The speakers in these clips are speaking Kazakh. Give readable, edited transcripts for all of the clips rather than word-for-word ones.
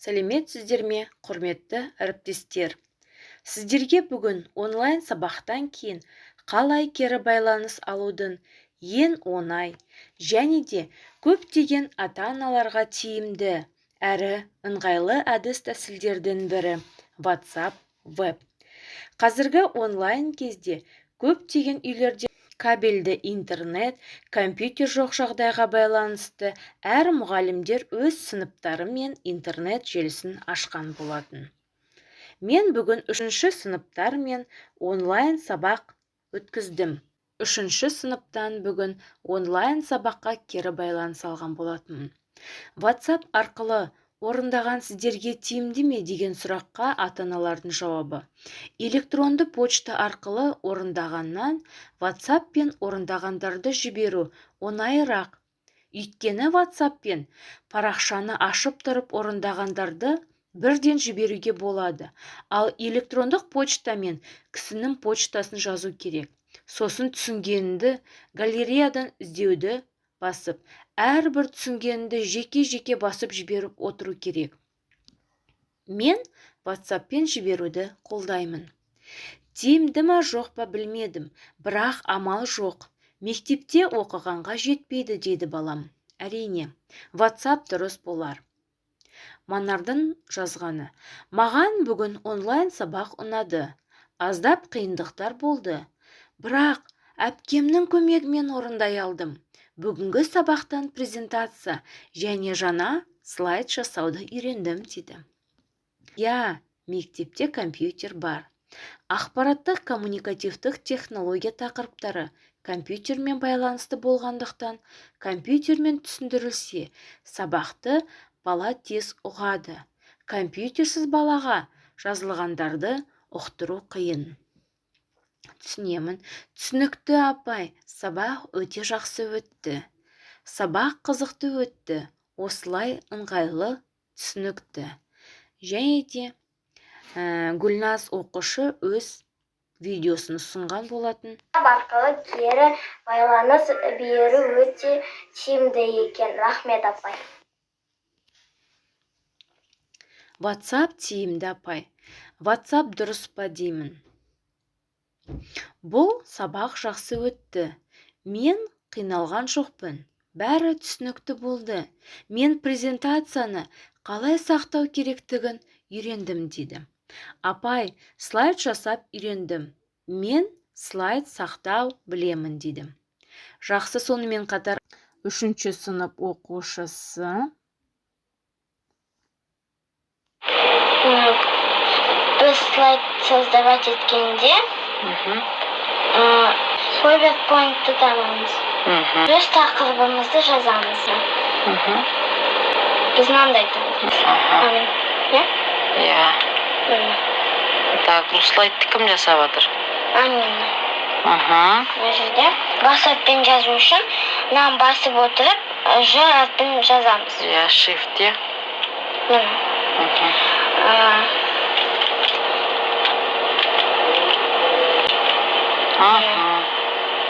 Сәлеметсіздер ме, құрметті әріптестер! Сіздерге бүгін онлайн сабақтан кейін қалай кері байланыс алудың ең оңай және де көптеген ата-аналарға тиімді әрі ыңғайлы әдіс-тәсілдердің бірі WhatsApp Web. Қазіргі онлайн кезде көптеген үйлерде кабельді интернет, компьютер жоқ жағдайға байланысты әр мұғалімдер өз сыныптары мен интернет желісін ашқан болатын. Мен бүгін үшінші сыныптармен онлайн сабақ өткіздім. Үшінші сыныптан бүгін онлайн сабаққа кері байланыс алған болатынмын. WhatsApp арқылы орындаған сіздерге тиімді ме деген сұраққа ата-аналардың жауабы: электронды почта арқылы орындағаннан WhatsApp пен орындағандарды жіберу оңайырақ. Өйткені WhatsApp пен парақшаны ашып тұрып орындағандарды бірден жіберуге болады, ал электрондық почтамен кісінің почтасын жазу керек. Сосын түсінгеніңді галереядан іздеуді басып, әрбір түсінгеніңді жеке-жеке басып жіберіп отыру керек. Мен WhatsApp-пен жіберуді қолдаймын. Тиімді ма жоқ па білмедім, бірақ амал жоқ. Мектепте оқығанға жетпейді, дейді балам. Әрине, WhatsApp дұрыс болар. Манардың жазғаны: маған бүгін онлайн сабақ ұнады. Аздап қиындықтар болды. Бірақ әпкемнің көмегімен орындай алдым. Бүгінгі сабақтан презентация және жаңа слайд жасауды үйрендім, дейді. Иә, мектепте компьютер бар. Ақпараттық коммуникативтік технология тақырыптары компьютермен байланысты болғандықтан, компьютермен түсіндірілсе, сабақты бала тез ұғады. Компьютерсіз балаға жазылғандарды ұқтыру қиын. Түсінемін. Түсінікті, апай, сабақ өте жақсы өтті. Сабақ қызықты өтті. Осылай ыңғайлы, түсінікті. Және де Гүлназ оқушы өз видеосын ұсынған болатын. Арқылы кері байланыс беру өте тиімді екен. Рахмет, апай. WhatsApp тиімді, апай. WhatsApp дұрыс па деймін. Бұл сабақ жақсы өтті. Мен қиналған жоқпын. Бәрі түсінікті болды. Мен презентацияны қалай сақтау керектігін үйрендім, дейді. Апай, слайд жасап үйрендім. Мен слайд сақтау білемін, дейді. Жақсы, сонымен қатар үшінші сынып оқушысы. Біз слайд создавать еткенде PowerPoint-ты табамыз. Өз тақырыбымызды жазамыз. Біз мынандай табамыз. Иә? Иә. Міне. Так, бұл слайдты кім жасап жатыр? Міне. Мына жерде WhatsApp-пен жазу үшін мынаны басып отырып, Ж әрпін жазамыз. Иә, shift, иә? Міне.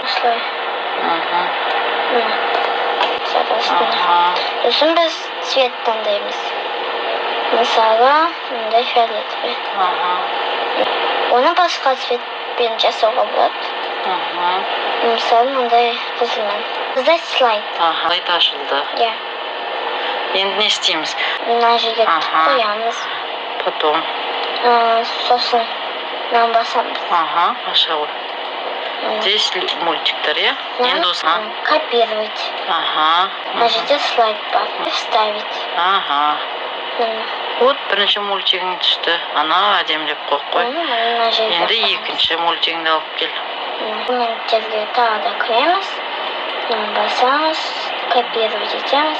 Осылай. Міне. Сосын біз цвет таңдаймыз. Мысалы, мындай фиолетовый. Оны басқа цветпен жасауға болады. Мысалы, мындай қызылмен. Создать слайд. Слайд ашылды. Иә. Енді не істейміз? Мына жерге қоямыз. Потом. Сосын мынаны басамыз. Аша ғой. Здесь мультиктер, иә? Енді осы. Копировать. Мына жерде слайд бар. Вставить. Вот бірінші мультигің түсті. Ана әдемілеп қойып қой. Мына жерге Енді қоямыз. екінші мультигіңді алып кел. Документтерге тағы да кіреміз. Мынаны басамыз, копировать етеміз.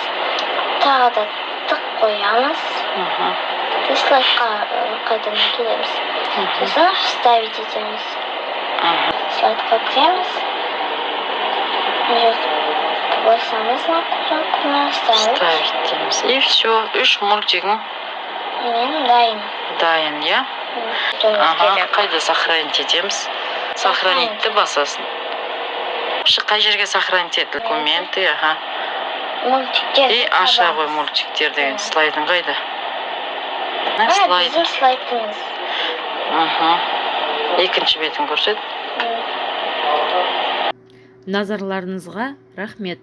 Тағы да тық қоямыз. И слайдқа қайтадан келеміз. Сосын вставить етеміз. Слайдқа кіреміз. Мына жерде басамыз на кнопканы, вставить. Вставить дейміз. И все, үш мультигің Мен дайын. дайын, иә? Керек. Қайда сохранить етеміз? Сохранитті басасың. Қай жерге сохранить етілді? Документы, Мультиктер. И аша ғой мультиктер деген слайдың қайда? Мына слайд. Біздің слайдымыз. Екінші бетін көрсет. Назарларыңызға рахмет.